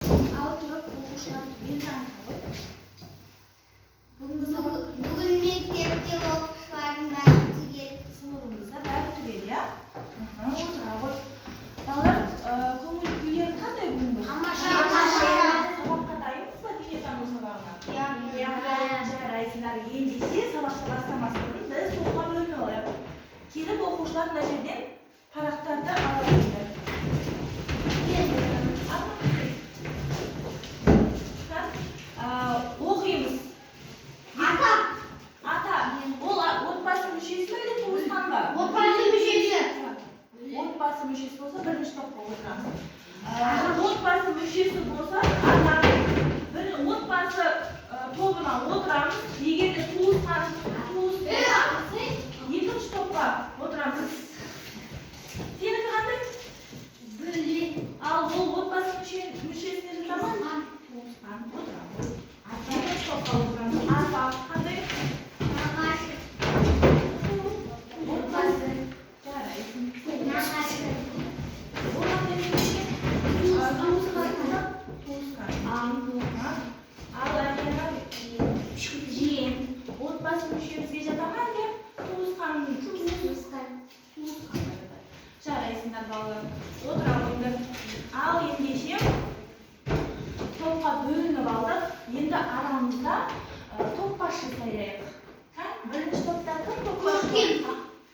Ал тұрып, оқушылар түгел танытып ғой. Бүгінгі сабақ. Бүгін мектепте оқушылардың бәрі түгел. Сыныбымызда бәрі түгел, иә? Аха, отыра ғой. Балалар, көңіл күйлері қандай бүгінгі? Тамаша. Сабаққа дайынбыз ба, дүниетану сабағына? Иә. Жарайсыңдар. Ендеше сабақты бастамас бұрын біз топқа бөлініп алайық. Келіп, оқушылар, мына жерден парақтарды ала беріңдер. Ал, оқимыз. Ата. Ата, ол отбасы мүшесі ме әлде туысқан ба? Отбасы мүшесі. Отбасы мүшесі болса, бірінші топқа отырамыз. Отбасы мүшесі болса, ата, бір отбасы тобына отырамыз. Егер де туысқан, туыс болса, екінші топқа отырамыз. Сенікі қандай? Бөлек. Ал ол отбасы мүшесіне жата ма? Туысқан, отырамыз. Екінші топқа отырамыз. Апа қандай? Нағашы. Отбасы. Жарайсың. Нағашы. Ол қандай екен? Туысқан ба? Туысқан. Аха. Ал Әлияна? Жиен. Отбасы мүшемізге жата ма әлде туысқан? Туысқан. Туысқанға жатады. Жарайсыңдар, балалар. Отыра қойыңдар. Ал ендеше топқа бөлініп алдық. Енді арамызда топ басшы сайлайық. Ха? Бірінші топта кім топ басшы? Көркем.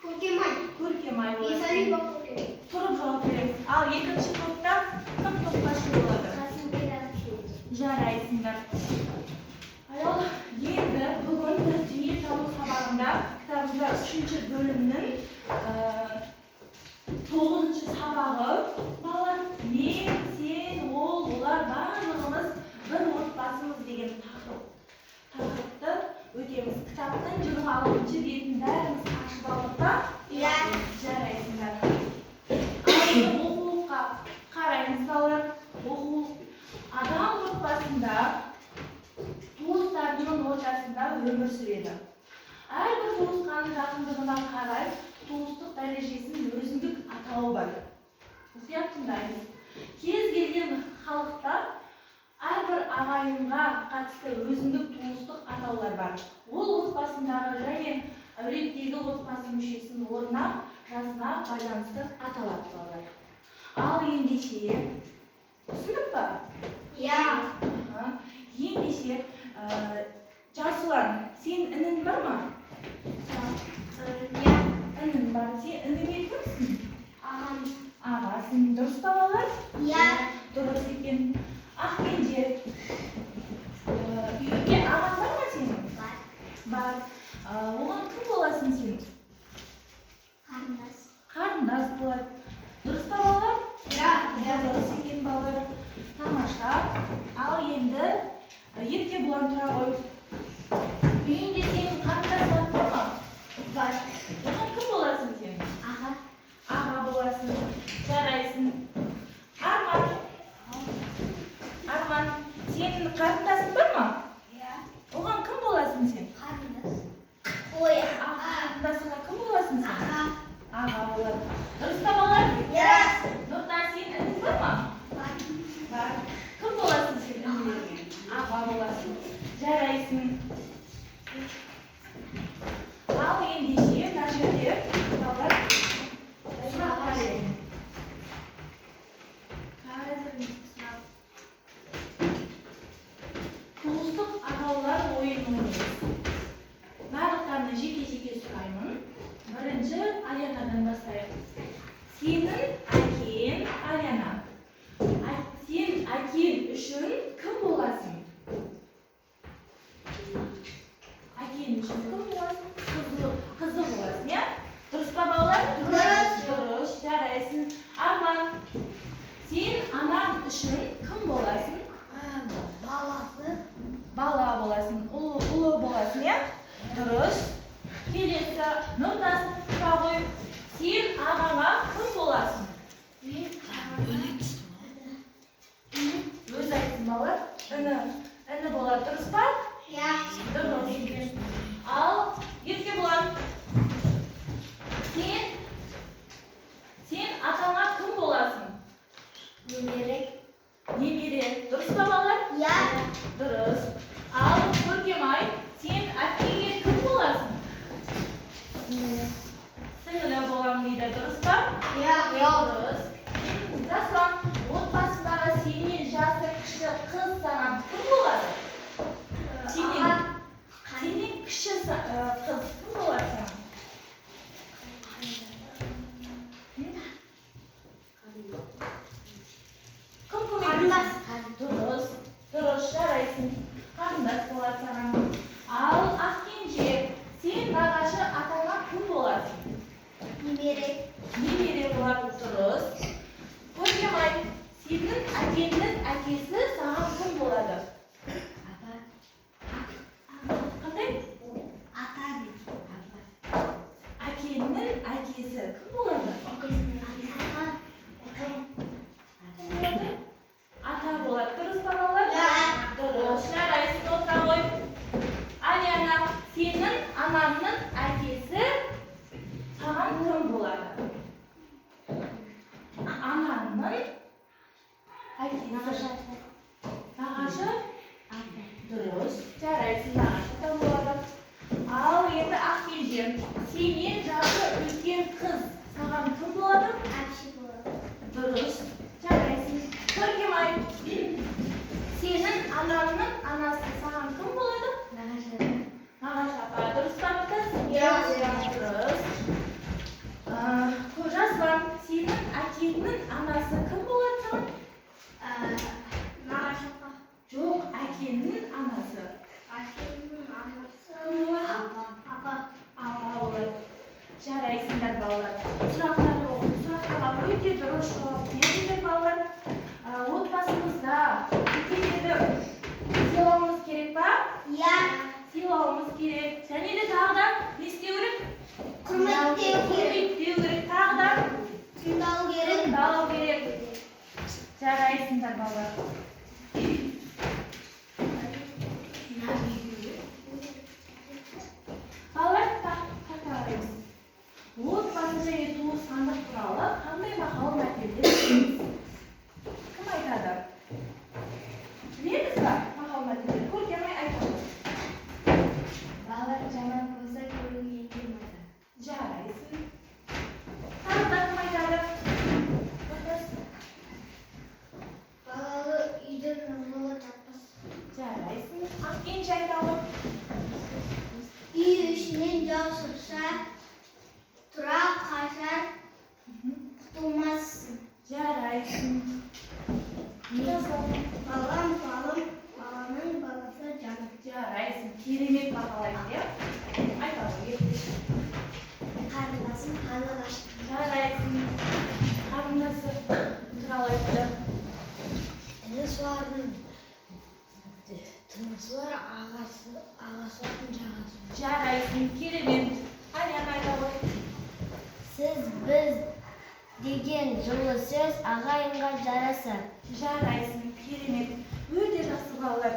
Көркемай. Көркемай болады. Есалиева Көркем. Тұрып жауап береміз. Ал екінші топта кім топ басшы болады? Жарайсыңдар. Ал енді бүгін біз дүниетану сабағында, кітабымызда үшінші бөлімнің тоғызыншы сабағы, балалар, мен, сен, ол, олар, барлығымыз бір отбасымыз деген тақырыпты өтеміз. Кітаптың 26-бетін бәріміз ашып алдық па? Иә. Жарайсыңдар. Ал енді оқулыққа қараймыз, балалар. Оқулық. Адам отбасында, туыстарының ортасында өмір сүреді. Әрбір туысқанның жақындығына қарай туыстық дәрежесінің өзіндік атауы бар. Мұқият тыңдаймыз. Кез келген халықта әрбір ағайынға қатысты өзіндік туыстық атаулар бар. Ол отбасындағы және әулеттегі отбасы мүшесінің орнына, жасына байланысты аталады, балалар. Ал ендеше, түсіндік па? Иә. Аха. Ендеше, Жасұлан, сен інің бар ма? Иә. Інің бар. Сен ініңе кімсің? Ағам. Ағасың. Дұрыс па, балалар? Иә. Дұрыс екен. Ақкенже, үйде ағаң бар ма сенің? Бар. Бар. Оған кім боласың сен? Қарындас. Қарындас болады. Дұрыс па, балалар? Иә. Дұрыс екен, балалар. Тамаша. Ал енді Еркебұлан, тұра ғой. Үйінде сенің қарындасың бар ма? Бар. Оған кім боласың сен? Аға. Аға боласың. Жарайсың. Арман. Арман, сенің қарындасың бар ма? Иә. Оған кім боласың сен? Қарындас. Ой, Қарындасыңа кім боласың сен? Аға. Аға болады. Дұрыс па, балалар? Иә. Нұртас, сенің інің бар ма? Бар. Бар. Кім боласың сен інілеріңе? Аға боласың. Жарайсың. Ал ендеше мына жерде, балалар, сұрақ бар еді. Қазір сұрақ. Туыстық атаулар ойын ойнаймыз. Барлықтарына жеке-жеке сұраймын. Бірінші Аянадан бастайық. Сенің әкең, Аяна. Сен әкең үшін кім боласың? Әкең үшін кім боласың? Қызы боласың, иә? Дұрыс па, балалар? Дұрыс. Дұрыс, жарайсың. Арман, сен анаң үшін кім боласың? Баласы. Бала боласың, ұлы боласың, иә? Дұрыс. Келесі, Нұртас, тұра ғой. Сен ағаңа кім боласың? Мен. Өзі айтсын, балалар. Іні, іні болады, дұрыс па? Иә. Дұрыс екен. Ал Еркебұлан, сен атаңа кім боласың? Немере. Немере. Дұрыс. Дұрыс па, балалар? Иә. Дұрыс. Ал Көркемай, сен әпкеңе кім боласың? Сіңілі боламын дейді, дұрыс па? Иә. Дұрыс. Жасұлан, отбасындағы сенен жасы кіші қыз саған кім болады? Сенен кіші қыз кім болады саған? Кім көмектеседі? Қарындас. Дұрыс, дұрыс, жарайсың. Қарындас болады саған. Ал Ақкенже, сен нағашы атаңа кім боласың? Немере. Немере болады, дұрыс. Көркемай, сенің әкеңнің әкесі саған кім болады? Қандай? Ата. Әкеңнің әкесі кім болады? Ата. Кім болады? Ата болады. Дұрыс па, балалар? Иә. Дұрыс, жарайсың, отыра ғой. Алиана, сенің анаңның әкесі саған кім болады? Анаңның әкесі. Нағашы? Дұрыс, жарайсың, нағашы атаң болады. Ал енді Ақкенже, сенен жасы үлкен қыз саған кім болады? Әпше болады. Дұрыс, жарайсың. Көркемай, сенің анаңның анасы саған кім болады? Нағашы апа, дұрыс па, қыз? Иә. Дұрыс. Жасұлан, сенің әкеңнің анасы кім болады саған? Нағашы апа. Жоқ, әкеңнің анасы. Әкемнің анасы. Кім болады? Апа. Апа болады. Жарайсыңдар, балалар. Сұрақтарға өте дұрыс жауап бердіңдер, балалар. Отбасымызда үлкендерді сыйлауымыз керек па? Иә. Сыйлауымыз керек. Және де тағы да не істеу керек? Құрметтеу керек. Құрметтеу керек. Тағы да Тыңдау керек. тыңдау керек. Жарайсыңдар, балалар. Балалар, тақырабымыз. Отбасы және туысқандық туралы қандай мақал мәтелдер білеміз? Кім айтады? Білеміз ба мақал мәтелдер? Көркемай айтады. Бала жаман болса, көрінгенге маза. Жарайсың. Тағы да кім айтады? Отырсын. Балалы үйдің ұрлығы татпас. Жарайсың. Ақкенже айта ғой. Үй ішінен жау шықса, тұра қашар, құтылмассың. Жарайсың. Жасұлан. Балам балым, баланың баласы жаным. Жарайсың. Керемет мақал айтты, иә? Айта ғой, ертеші. Қарындасым қарлығаш. Жарайсың. Қарындасы туралы айтты. Інісі бардың тынысы бар, ағасы бардың жағасы бар. Жарайсың. Керемет. Алияна айта ғой. Сіз, біз деген жылы сөз ағайынға жарасар. Жарайсың. Керемет. Өте жақсы, балалар.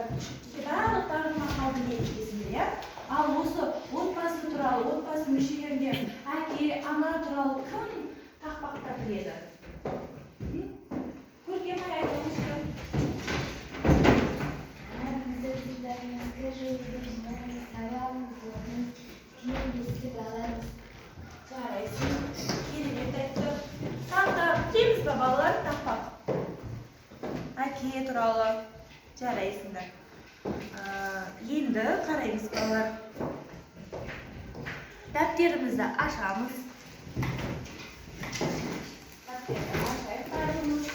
Барлықтарың мақал біледі екенсіңдер, иә? Ал осы отбасы туралы, отбасы мүшелерінде әке, ана туралы кім тақпақтар біледі? Көркемай айтыңызшы. Анамызды тыңдаймыз, кір жууды жинаймыз, табамыз, орнымыз, киім бесік аламыз. Жарайсың. Керемет айтты. Тағы да білеміз ба, балалар, тақпақ? Әке туралы. Жарайсыңдар. Енді қараймыз, балалар. Дәптерімізді ашамыз. Дәптерді ашайық барлығымыз.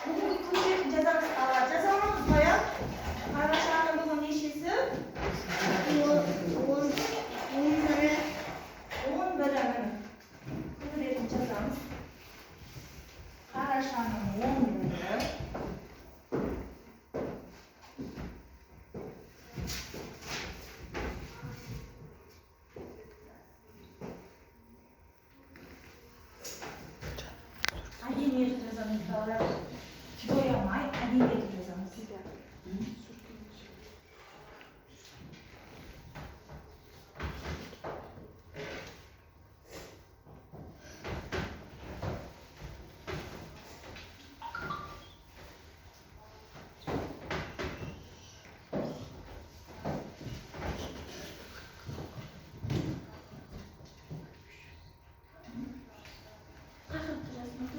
Бүгінгі күн бетін жазамыз, балалар. Жаза аламыз ба, иә? Қарашаның бүгін нешесі? 11-і. 11-і, міне. Күн бетін жазамыз. Қарашаның 11-і. Әдемі жазамыз, балалар.